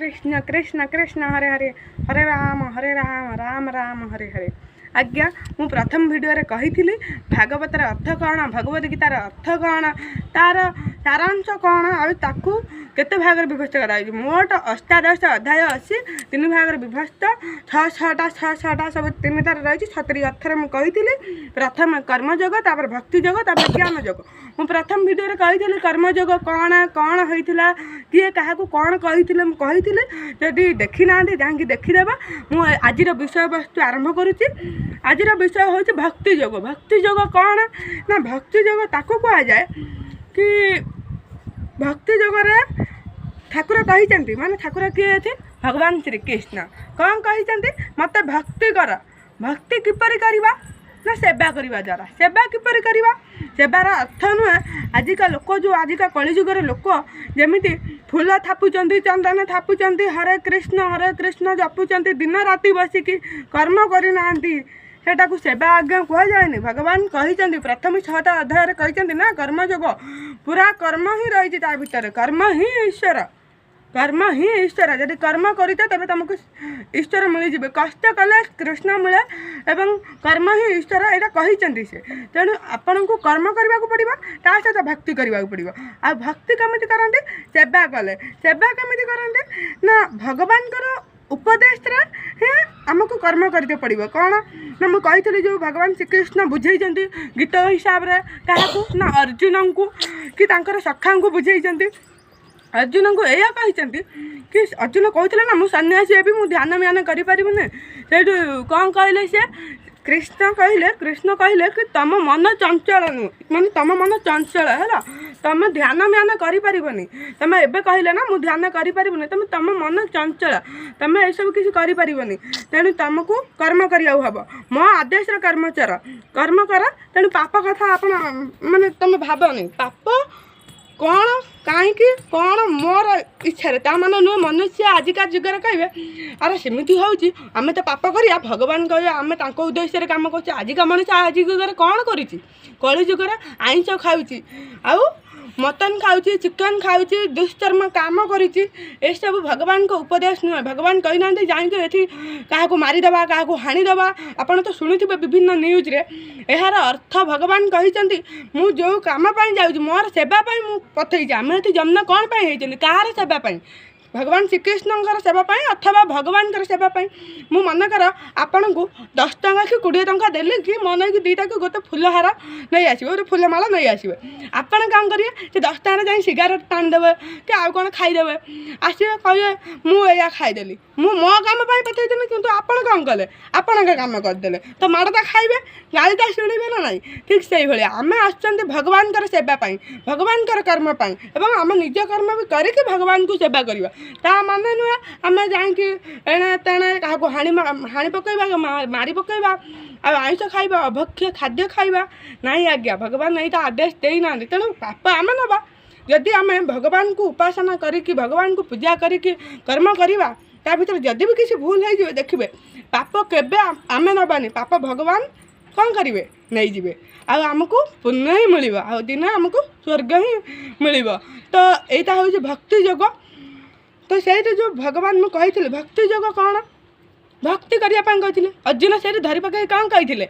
କୃଷ୍ଣ କୃଷ୍ଣ କୃଷ୍ଣ ହରେ ହରେ, ହରେ ରାମ ହରେ ରାମ ରାମ ରାମ ହରେ ହରେ। ଆଜ୍ଞା, ମୁଁ ପ୍ରଥମ ଭିଡ଼ିଓରେ କହିଥିଲି ଭାଗବତର ଅର୍ଥ କ'ଣ, ଭଗବତ ଗୀତାର ଅର୍ଥ କ'ଣ, ତାର ସାରାଂଶ କ'ଣ, ଆଉ ତାକୁ କେତେ ଭାଗରେ ବିଭକ୍ତ କରାଯାଇଛି। ମୋଟ 18 ଅଧ୍ୟାୟ ଅଛି, ତିନି ଭାଗରେ ବିଭକ୍ତ, ଛଅ ଛଅଟା ଛଅ ଛଅଟା ସବୁ ତିନିଟାରେ ରହିଛି। 70 ଅର୍ଥରେ ମୁଁ କହିଥିଲି ପ୍ରଥମେ କର୍ମଯୋଗ, ତାପରେ ଭକ୍ତି ଯୋଗ, ତାପରେ ଜ୍ଞାନ ଯୋଗ। ମୁଁ ପ୍ରଥମ ଭିଡ଼ିଓରେ କହିଥିଲି କର୍ମଯୋଗ କ'ଣ କ'ଣ ହେଇଥିଲା, କିଏ କାହାକୁ କ'ଣ କହିଥିଲେ ମୁଁ କହିଥିଲି। ଯଦି ଦେଖିନାହାନ୍ତି, ଯାଇକି ଦେଖିଦେବା। ମୁଁ ଆଜିର ବିଷୟବସ୍ତୁ ଆରମ୍ଭ କରୁଛି। ଆଜିର ବିଷୟ ହେଉଛି ଭକ୍ତି ଯୋଗ। ଭକ୍ତି ଯୋଗ କ'ଣ ନା, ଭକ୍ତି ଯୋଗ ତାକୁ କୁହାଯାଏ କି ଭକ୍ତି ଯୋଗରେ ଠାକୁର କହିଛନ୍ତି, ମାନେ ଠାକୁର କିଏ ଅଛି? ଭଗବାନ ଶ୍ରୀକୃଷ୍ଣ କ'ଣ କହିଛନ୍ତି? ମୋତେ ଭକ୍ତି କର। ଭକ୍ତି କିପରି କରିବା ନା, ସେବା କରିବା ଦ୍ୱାରା। ସେବା କିପରି କରିବା? ସେବାର ଅର୍ଥ ନୁହେଁ ଆଜିକା ଲୋକ ଯେଉଁ ଆଜିକା କଳିଯୁଗର ଲୋକ ଯେମିତି ଫୁଲ ଥାପୁଛନ୍ତି, ଚନ୍ଦନ ଥାପୁଛନ୍ତି, ହରେ କୃଷ୍ଣ ହରେ କୃଷ୍ଣ ଜପୁଛନ୍ତି, ଦିନ ରାତି ବସିକି କର୍ମ କରିନାହାନ୍ତି, ସେଟାକୁ ସେବା ଆଜ୍ଞା କୁହାଯାଏନି। ଭଗବାନ କହିଛନ୍ତି, ପ୍ରଥମେ ଛଅଟା ଅଧ୍ୟାୟରେ କହିଛନ୍ତି ନା କର୍ମଯୋଗ, ପୁରା କର୍ମ ହିଁ ରହିଛି ତା ଭିତରେ। କର୍ମ ହିଁ ଈଶ୍ୱର, କର୍ମ ହିଁ ଈଶ୍ୱର। ଯଦି କର୍ମ କରିଛ ତେବେ ତୁମକୁ ଈଶ୍ୱର ମିଳିଯିବେ। କଷ୍ଟ କଲେ କୃଷ୍ଣ ମିଳେ ଏବଂ କର୍ମ ହିଁ ଈଶ୍ୱର, ଏଇଟା କହିଛନ୍ତି ସେ। ତେଣୁ ଆପଣଙ୍କୁ କର୍ମ କରିବାକୁ ପଡ଼ିବ, ତା ସହିତ ଭକ୍ତି କରିବାକୁ ପଡ଼ିବ। ଆଉ ଭକ୍ତି କେମିତି କରନ୍ତି? ସେବା କଲେ। ସେବା କେମିତି କରନ୍ତି ନା, ଭଗବାନଙ୍କର ଉପଦେଶରେ ହିଁ ଆମକୁ କର୍ମ କରିବାକୁ ପଡ଼ିବ। କ'ଣ ନା, ମୁଁ କହିଥିଲି ଯେଉଁ ଭଗବାନ ଶ୍ରୀକୃଷ୍ଣ ବୁଝେଇଛନ୍ତି ଗୀତ ହିସାବରେ କାହାକୁ ନା ଅର୍ଜୁନଙ୍କୁ କି ତାଙ୍କର ସଖାଙ୍କୁ ବୁଝେଇଛନ୍ତି। ଅର୍ଜୁନଙ୍କୁ ଏଇଆ କହିଛନ୍ତି କି ଅର୍ଜୁନ କହୁଥିଲେ ନା, ମୁଁ ସନ୍ନ୍ୟାସୀ ହେବି, ମୁଁ ଧ୍ୟାନ ମ୍ୟାନ କରିପାରିବିନି। ସେଇଠୁ କ'ଣ କହିଲେ ସେ? କୃଷ୍ଣ କହିଲେ, କୃଷ୍ଣ କହିଲେ କି ତମ ମନ ଚଞ୍ଚଳ ନୁହଁ, ମାନେ ତମ ମନ ଚଞ୍ଚଳ ହେଲା, ତମେ ଧ୍ୟାନ ମ୍ୟାନ କରିପାରିବନି। ତମେ ଏବେ କହିଲେ ନା ମୁଁ ଧ୍ୟାନ କରିପାରିବୁନି, ତମେ ତମ ମନ ଚଞ୍ଚଳ, ତମେ ଏସବୁ କିଛି କରିପାରିବନି। ତେଣୁ ତମକୁ କର୍ମ କରିବାକୁ ହେବ, ମୋ ଆଦେଶର କର୍ମଚର କର୍ମ କର। ତେଣୁ ପାପ କଥା ଆପଣ ମାନେ ତମେ ଭାବନି ପାପ କ'ଣ, କାହିଁକି କ'ଣ ମୋର ଇଚ୍ଛାରେ। ତା ମାନେ ନୁହେଁ ମନୁଷ୍ୟ ଆଜିକା ଯୁଗରେ କହିବେ, ଆରେ ସେମିତି ହେଉଛି, ଆମେ ତ ପାପ କରିବା, ଭଗବାନ କହିବେ ଆମେ ତାଙ୍କ ଉଦ୍ଦେଶ୍ୟରେ କାମ କରୁଛେ। ଆଜିକା ମଣିଷ ଆଜି ଯୁଗରେ କ'ଣ କରୁଛି? କଳି ଯୁଗରେ ଆଇଁଷ ଖାଉଛି, ଆଉ ମଟନ୍ ଖାଉଛି, ଚିକେନ୍ ଖାଉଛି, ଦୁଷ୍କର୍ମ କାମ କରୁଛି। ଏସବୁ ଭଗବାନଙ୍କ ଉପଦେଶ ନୁହେଁ। ଭଗବାନ କହିନାହାନ୍ତି ଯାଇକି ଏଠି କାହାକୁ ମାରିଦେବା, କାହାକୁ ହାଣିଦେବା। ଆପଣ ତ ଶୁଣିଥିବେ ବିଭିନ୍ନ ନ୍ୟୁଜ୍ରେ। ଏହାର ଅର୍ଥ ଭଗବାନ କହିଛନ୍ତି ମୁଁ ଯେଉଁ କାମ ପାଇଁ ଯାଉଛି, ମୋର ସେବା ପାଇଁ ମୁଁ ପଠେଇଛି। ଆମେ ଏଠି ଜନ୍ମ କ'ଣ ପାଇଁ ହେଇଛନ୍ତି? କାହାର ସେବା ପାଇଁ? ଭଗବାନ ଶ୍ରୀକୃଷ୍ଣଙ୍କର ସେବା ପାଇଁ ଅଥବା ଭଗବାନଙ୍କର ସେବା ପାଇଁ। ମୁଁ ମନେକର ଆପଣଙ୍କୁ 10 ଟଙ୍କା କି 20 ଟଙ୍କା ଦେଲି କି ମନେକି ଦୁଇଟା କି ଗୋଟେ ଫୁଲହାର ନେଇ ଆସିବେ, ଗୋଟେ ଫୁଲମାଳ ନେଇ ଆସିବେ। ଆପଣ କ'ଣ କରିବେ? ସେ 10 ଟଙ୍କାରେ ଯାଇ ସିଗାରେଟ୍ ଟାଣିଦେବେ କି ଆଉ କ'ଣ ଖାଇଦେବେ, ଆସିବେ କହିବେ ମୁଁ ଏଇଆ ଖାଇଦେଲି, ମୁଁ ମୋ କାମ ପାଇଁ ପଠେଇଥିଲି। କିନ୍ତୁ ଆପଣ କ'ଣ କଲେ? ଆପଣଙ୍କ କାମ କରିଦେଲେ, ତ ମାଡ଼ଟା ଖାଇବେ, ଗାଳିଟା ଶୁଣିବେ ନା ନାହିଁ? ଠିକ୍ ସେଇଭଳିଆ ଆମେ ଆସୁଛନ୍ତି ଭଗବାନଙ୍କର ସେବା ପାଇଁ, ଭଗବାନଙ୍କର କର୍ମ ପାଇଁ, ଏବଂ ଆମ ନିଜ କର୍ମ ବି କରିକି ଭଗବାନଙ୍କୁ ସେବା କରିବା। ତା ମାନେ ନୁହେଁ ଆମେ ଯାଇକି ଏଣେ ତେଣେ କାହାକୁ ହାଣି ପକାଇବା, ମାରି ପକାଇବା, ଆଉ ଆଇଁଷ ଖାଇବା, ଅଭକ୍ଷ୍ୟ ଖାଦ୍ୟ ଖାଇବା। ନାଇଁ ଆଜ୍ଞା, ଭଗବାନ ଏଇଟା ଆଦେଶ ଦେଇନାହାନ୍ତି। ତେଣୁ ପାପ ଆମେ ନେବା। ଯଦି ଆମେ ଭଗବାନଙ୍କୁ ଉପାସନା କରିକି, ଭଗବାନଙ୍କୁ ପୂଜା କରିକି କର୍ମ କରିବା, ତା ଭିତରେ ଯଦି ବି କିଛି ଭୁଲ ହେଇଯିବ, ଦେଖିବେ ପାପ କେବେ ଆମେ ନେବାନି। ପାପ ଭଗବାନ କ'ଣ କରିବେ? ନେଇଯିବେ, ଆଉ ଆମକୁ ପୁଣ୍ୟ ହିଁ ମିଳିବ, ଆଉ ଦିନେ ଆମକୁ ସ୍ୱର୍ଗ ହିଁ ମିଳିବ। ତ ଏଇଟା ହେଉଛି ଭକ୍ତି ଯୋଗ। ତ ସେଇଠି ଯେଉଁ ଭଗବାନ ମୁଁ କହିଥିଲି ଭକ୍ତି ଯୋଗ କ'ଣ, ଭକ୍ତି କରିବା ପାଇଁ କହିଥିଲେ। ଅର୍ଜୁନ ସେଇଠି ଧରି ପକାଇ କ'ଣ କହିଥିଲେ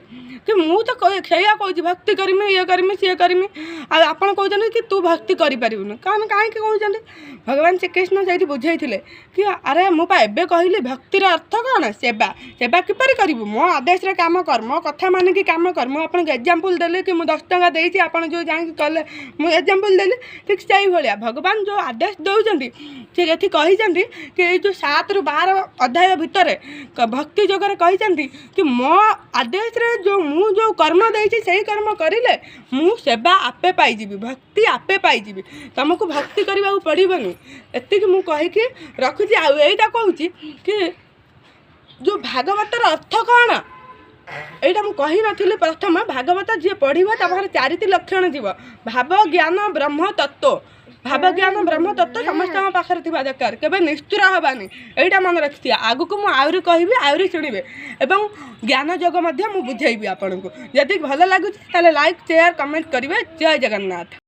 କି ମୁଁ ତ ସେଇଆ କହୁଛି, ଭକ୍ତି କରିମି, ଇଏ କରିମି, ସିଏ କରିମି, ଆଉ ଆପଣ କହୁଛନ୍ତି କି ତୁ ଭକ୍ତି କରିପାରିବୁନି। କ'ଣ କାହିଁକି କହୁଛନ୍ତି? ଭଗବାନ ଶ୍ରୀକୃଷ୍ଣ ସେଇଠି ବୁଝେଇଥିଲେ କି ଆରେ ମୁଁ ପା ଏବେ କହିଲି ଭକ୍ତିର ଅର୍ଥ କ'ଣ, ସେବା। ସେବା କିପରି କରିବୁ? ମୋ ଆଦେଶରେ କାମ କର, ମୋ କଥା ମାନିକି କାମ କର। ମୁଁ ଆପଣଙ୍କୁ ଏକ୍ଜାମ୍ପଲ୍ ଦେଲି କି ମୁଁ 10 ଟଙ୍କା ଦେଇଛି, ଆପଣ ଯେଉଁ ଯାଇକି କଲେ, ମୁଁ ଏକ୍ଜାମ୍ପଲ୍ ଦେଲି। ଠିକ୍ ସେଇଭଳିଆ ଭଗବାନ ଯେଉଁ ଆଦେଶ ଦେଉଛନ୍ତି, ସେ ଏଠି କହିଛନ୍ତି କି ଏଇ ଯେଉଁ 7ରୁ 12 ଅଧ୍ୟାୟ ଭିତରେ ଭକ୍ତି ଯୋଗରେ କହିଛନ୍ତି କି ମୋ ଆଦେଶରେ ଯେଉଁ ମୁଁ ଯେଉଁ କର୍ମ ଦେଇଛି, ସେଇ କର୍ମ କରିଲେ ମୁଁ ସେବା ଆପେ ପାଇଯିବି, ଭକ୍ତି ଆପେ ପାଇଯିବି, ତୁମକୁ ଭକ୍ତି କରିବାକୁ ପଡ଼ିବନି। ଏତିକି ମୁଁ କହିକି ରଖୁଛି। ଆଉ ଏଇଟା କହୁଛି କି ଯେଉଁ ଭାଗବତର ଅର୍ଥ କ'ଣ, ଏଇଟା ମୁଁ କହିନଥିଲି ପ୍ରଥମ। ଭାଗବତ ଯିଏ ପଢ଼ିବ ତା ପାଖରେ ଚାରିଟି ଲକ୍ଷଣ ଥିବ, ଭାବ ଜ୍ଞାନ ବ୍ରହ୍ମ ତତ୍ତ୍ୱ। ଭାବ ଜ୍ଞାନ ବ୍ରହ୍ମ ତତ୍ତ୍ୱ ସମସ୍ତଙ୍କ ପାଖରେ ଥିବା ଦରକାର, କେବେ ନିଷ୍ଠୁର ହେବାନି, ଏଇଟା ମନେ ରଖିଥିବେ। ଆଗକୁ ମୁଁ ଆହୁରି କହିବି, ଆହୁରି ଶୁଣିବେ, ଏବଂ ଜ୍ଞାନ ଯୋଗ ମଧ୍ୟ ମୁଁ ବୁଝେଇବି ଆପଣଙ୍କୁ। ଯଦି ଭଲ ଲାଗୁଛି ତାହେଲେ ଲାଇକ୍, ସେୟାର, କମେଣ୍ଟ କରିବେ। ଜୟ ଜଗନ୍ନାଥ।